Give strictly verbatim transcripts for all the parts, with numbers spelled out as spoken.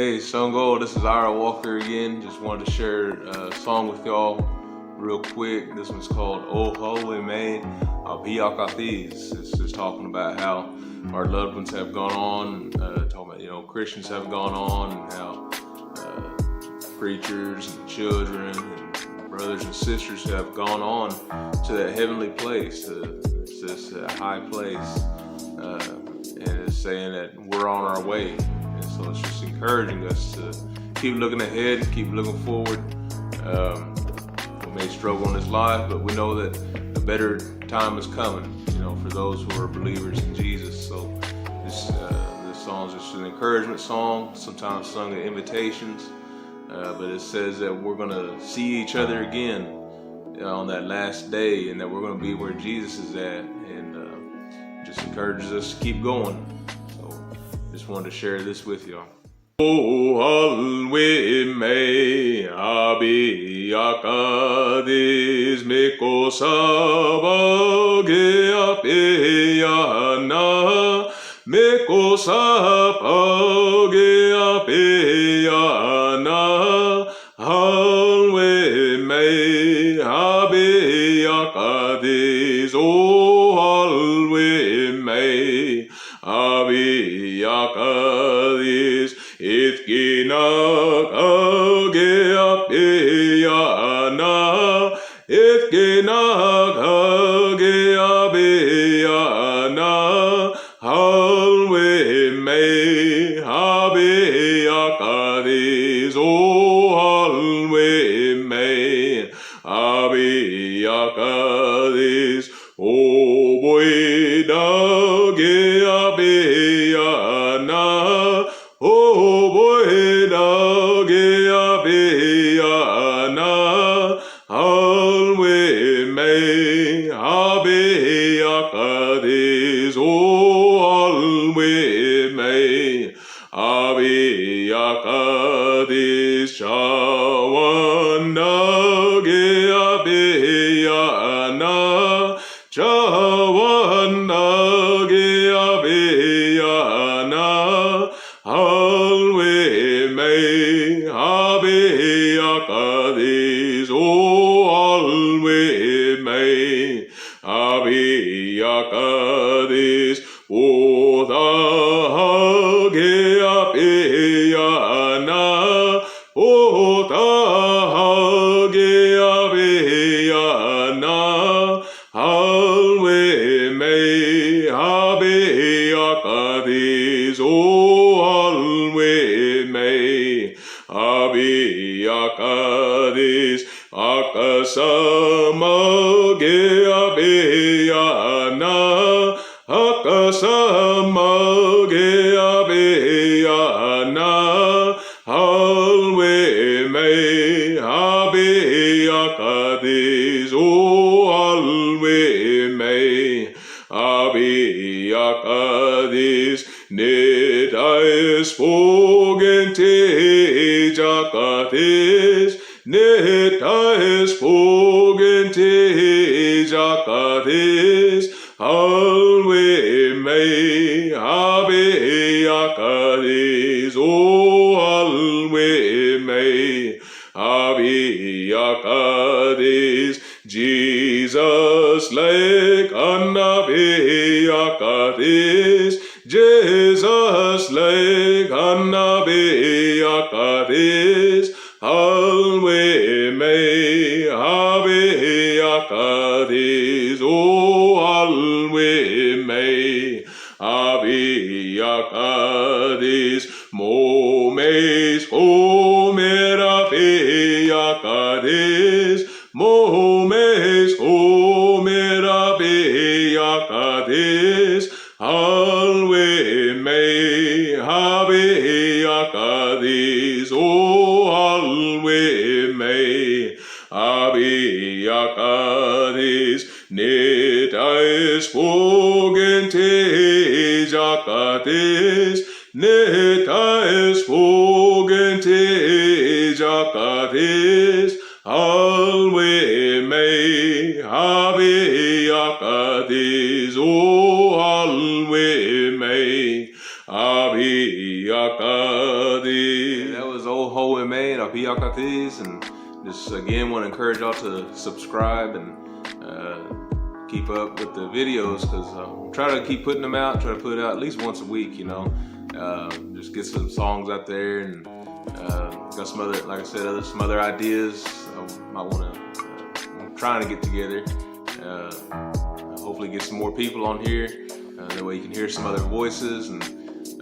Hey, Songo, this is Ira Walker again. Just wanted to share a song with y'all real quick. This one's called O Halwe Me Abiyakathis. It's just talking about how our loved ones have gone on, uh, talking about, you know, Christians have gone on, and how uh, preachers and children and brothers and sisters have gone on to that heavenly place, uh, it's this uh, high place, uh, and it's saying that we're on our way. And so it's just encouraging us to keep looking ahead, keep looking forward. Um, we may struggle in this life, but we know that a better time is coming, you know, for those who are believers in Jesus. So this, uh, this song is just an encouragement song, sometimes sung at invitations, uh, but it says that we're going to see each other again on that last day, and that we're going to be where Jesus is at, and uh, just encourages us to keep going. So just wanted to share this with y'all. O halwe me abiyakathis, me ko sa ba ge apeyana, me ko sa ba ge apeyana. Halwe me abiyakathis, o halwe me abiyakathis, itkina ka ge apeyana, itkina ka ge apeyana. Halwe me abiyakathis, o halwe me abiyakathis, o bwe da ge apeyana, o bwe da ge apeyana. Halwe me abiyakathis, o halwe me abiyakathis, cawan da ge apeyana, cawan da ge apeyana. Halwe me abiyakathis, o halwe me abiyakathis, o ta ha ge apeyana, o ta ha ge apeyana. Halwe me abiyakathis, o halwe me abiyakathis, akasa ma ge apeyana, akasa ma ge apeyana. Halwe me abiyakathis, o halwe me abiyakathis, ne ta espogen te jakathis, ne ta espogen te jakathis. Halwe me abiyakathis, o halwe me abiyakathis, Jesus le kan abiyakathis, Jesus le kan abiyakathis. Halwe me abiyakathis, o halwe me abiyakathis, mo me eskomet abiyakathis, mo me eskomet abiyakathis. Halwe me abiyakathis, o halwe me abiyakathis, ne ta espogen te jakathis, ne ta espogen te jakathis. Halwe me abiyakathis, o halwe me abiyakathis. Ho eme, and I'll be out these, and just again want to encourage y'all to subscribe and uh, keep up with the videos, because uh, we'll try to keep putting them out, try to put it out at least once a week, you know. Uh, just get some songs out there, and uh, got some other, like I said, other, some other ideas I might want to, uh, I'm trying to get together. Uh, hopefully get some more people on here. Uh, that way you can hear some other voices and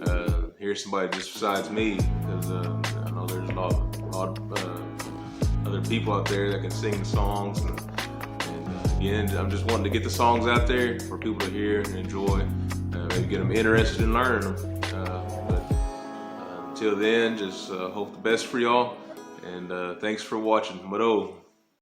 uh, hear somebody just besides me, because uh, I know there's a lot, a lot of uh, other people out there that can sing the songs. And, and uh, again, I'm just wanting to get the songs out there for people to hear and enjoy. Uh, maybe get them interested in learning them. Uh, but uh, until then, just uh, hope the best for y'all. And uh, thanks for watching. Mado.